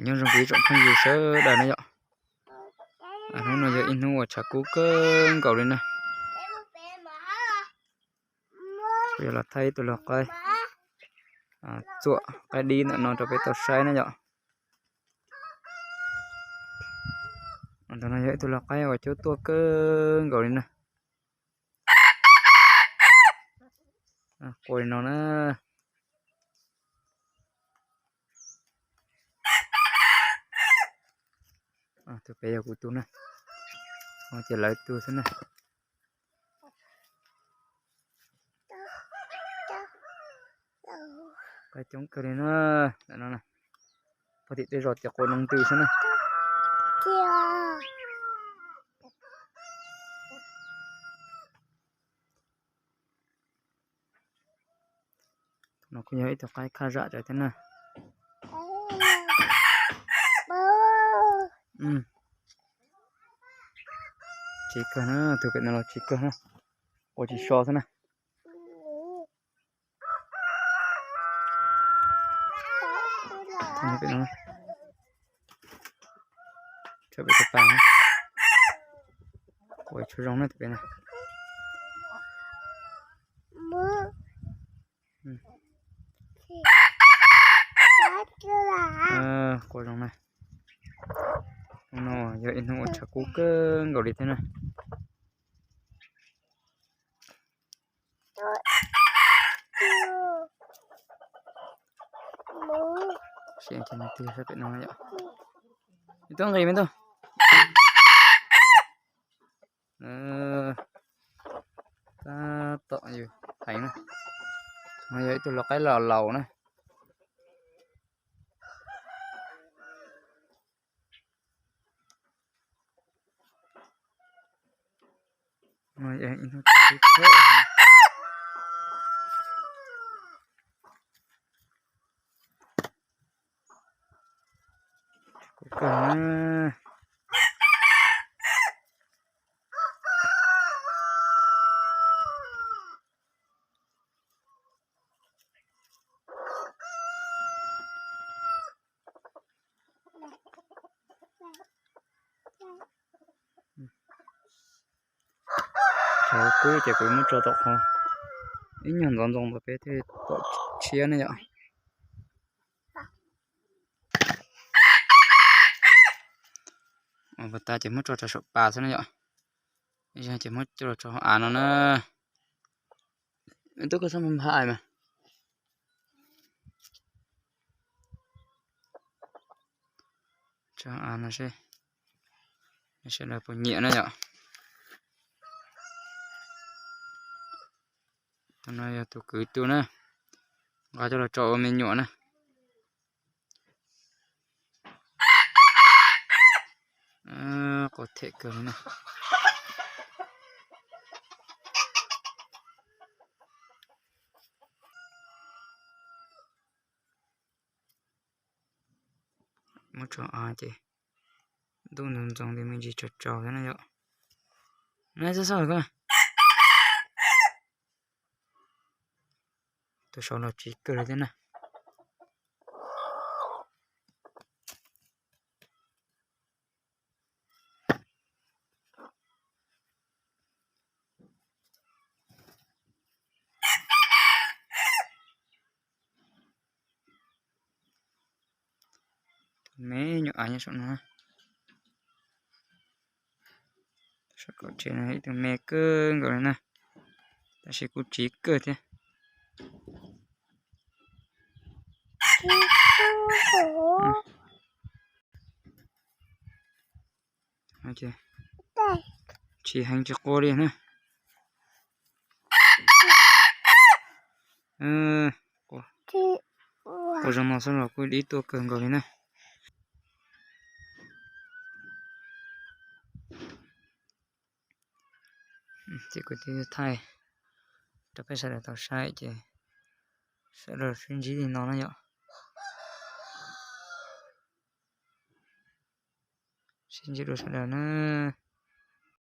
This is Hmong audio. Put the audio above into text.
Nyob zoo kuv ib tsoom phooj ywg sawv daws na yom. Hnub no yog ib hnub uas tshav kub kawg nkaus li na. Kuv yuav los thaij ib tug lau qaib txuam qaib dib ntawm no rau peb tau saib na yom. Ntawm no yog ib tug lau qaib uas cub tuaj kawg nkaus li na. Qua li no na. Tus pem yog kuv tus na. Ces lawv tus xwb na. Qaib coob kawg li na. Pog tim tej zos ces qua noo ntws xwb na. No kuj yog ib tug qaib khaj zam thiab na. Tsiv kawg na, tus pem no los tsiv kawg na. Qua tsis so xwb na. Pem no, pem tus pas, qua tsis zoo na tus pem na. Qua zoo na. Hnub no yog ib hnub uas tshav kub kawg nkaus li thiab na. Tus nqis me ntag. Tab tom yus heev na. No yog ib tug lau qaib los laus na. Kuv kawg na. Tshav kub ces kuv muab tso tom qhov ib nyuag ntxoov ntxoo ntawd peb thiaj tom tshiab ne yom. Ua tas ces muab tso rau saum pas xwb na yom. Ib zaug ces muab coj los tso hauv av no na. Tub koj txhob npam mas. Tso av no seb sawv daws puas nyiam na yom. Tus no yog tus kwv tus na, nqa coj los tso ua me nyuam na. Qua them kawg li na. Muab tso av ces ntuj ntxoov ntxoov li me ntsis tsaus tsaus thiab na yom. Neb xab xab ko. Tus saud los tsiv kawg li thiab na. Me nyuam av nyob saum no. Saum kaum tsev no ib tug me kawg nkaus li na, tab sis kuj tsiv kawg thiab. Tsis heev tsis qua li na. Qua zoo no xwb los kuj dib tuaj kawg nkaus li na. Ces kuv twb thaij rau peb sawv daws tau saib ces sawv daws sib ntsib li no na yom. Sib ntsib dua sawv daws na.